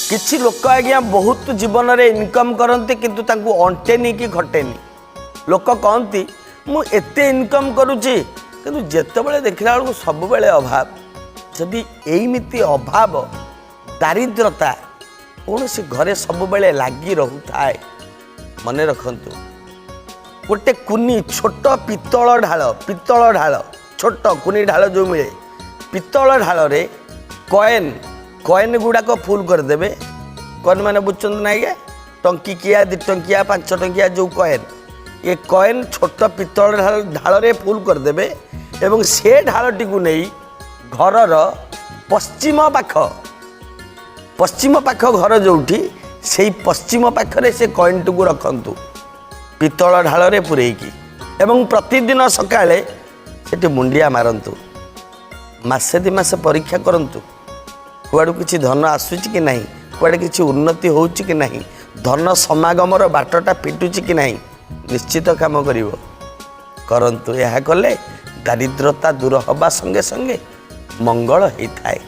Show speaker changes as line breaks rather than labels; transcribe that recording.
କିଛି ଲୋକ ଆଜ୍ଞା ବହୁତ ଜୀବନରେ ଇନକମ୍ କରନ୍ତି, କିନ୍ତୁ ତାଙ୍କୁ ଅଣ୍ଟେନି କି ଘଟେନି। ଲୋକ କହନ୍ତି, ମୁଁ ଏତେ ଇନକମ୍ କରୁଛି, କିନ୍ତୁ ଯେତେବେଳେ ଦେଖିଲା ବେଳକୁ ସବୁବେଳେ ଅଭାବ। ଯଦି ଏଇମିତି ଅଭାବ, ଦାରିଦ୍ରତା କୌଣସି ଘରେ ସବୁବେଳେ ଲାଗି ରହୁଥାଏ, ମନେ ରଖନ୍ତୁ, ଗୋଟେ କୁନି ଛୋଟ ପିତ୍ତଳ ଢାଳ, ପିତ୍ତଳ ଢାଳ, ଛୋଟ କୁନି ଢାଳ ଯେଉଁ ମିଳେ, ପିତ୍ତଳ ଢାଳରେ କଏନ୍, କଏନ୍ ଗୁଡ଼ାକ ଫୁଲ୍ କରିଦେବେ। କଏନ୍ ମାନେ ବୁଝୁଛନ୍ତି ନା ଆଜ୍ଞା? ଟଙ୍କିକିଆ, 2 ଟଙ୍କିଆ, 5 ଟଙ୍କିଆ ଯେଉଁ କଏନ୍, ଏ କଏନ୍ ଛୋଟ ପିତ୍ତଳ ଢାଳରେ ଫୁଲ୍ କରିଦେବେ ଏବଂ ସେ ଢାଳଟିକୁ ନେଇ ଘରର ପଶ୍ଚିମ ପାଖ, ପଶ୍ଚିମ ପାଖ ଘର ଯେଉଁଠି, ସେଇ ପଶ୍ଚିମ ପାଖରେ ସେ କଏନ୍ଟିକୁ ରଖନ୍ତୁ ପିତ୍ତଳ ଢାଳରେ ପୂରେଇକି ଏବଂ ପ୍ରତିଦିନ ସକାଳେ ସେଠି ମୁଣ୍ଡିଆ ମାରନ୍ତୁ। ମାସେ 2 ମାସ ପରୀକ୍ଷା କରନ୍ତୁ, କୁଆଡ଼ୁ କିଛି ଧନ ଆସୁଛି କି ନାହିଁ, କୁଆଡ଼େ କିଛି ଉନ୍ନତି ହେଉଛି କି ନାହିଁ, ଧନ ସମାଗମର ବାଟଟା ଫିଟୁଛି କି ନାହିଁ। ନିଶ୍ଚିତ କାମ କରିବ। କରନ୍ତୁ। ଏହା କଲେ ଦାରିଦ୍ରତା ଦୂର ହେବା ସଙ୍ଗେ ସଙ୍ଗେ ମଙ୍ଗଳ ହେଇଥାଏ।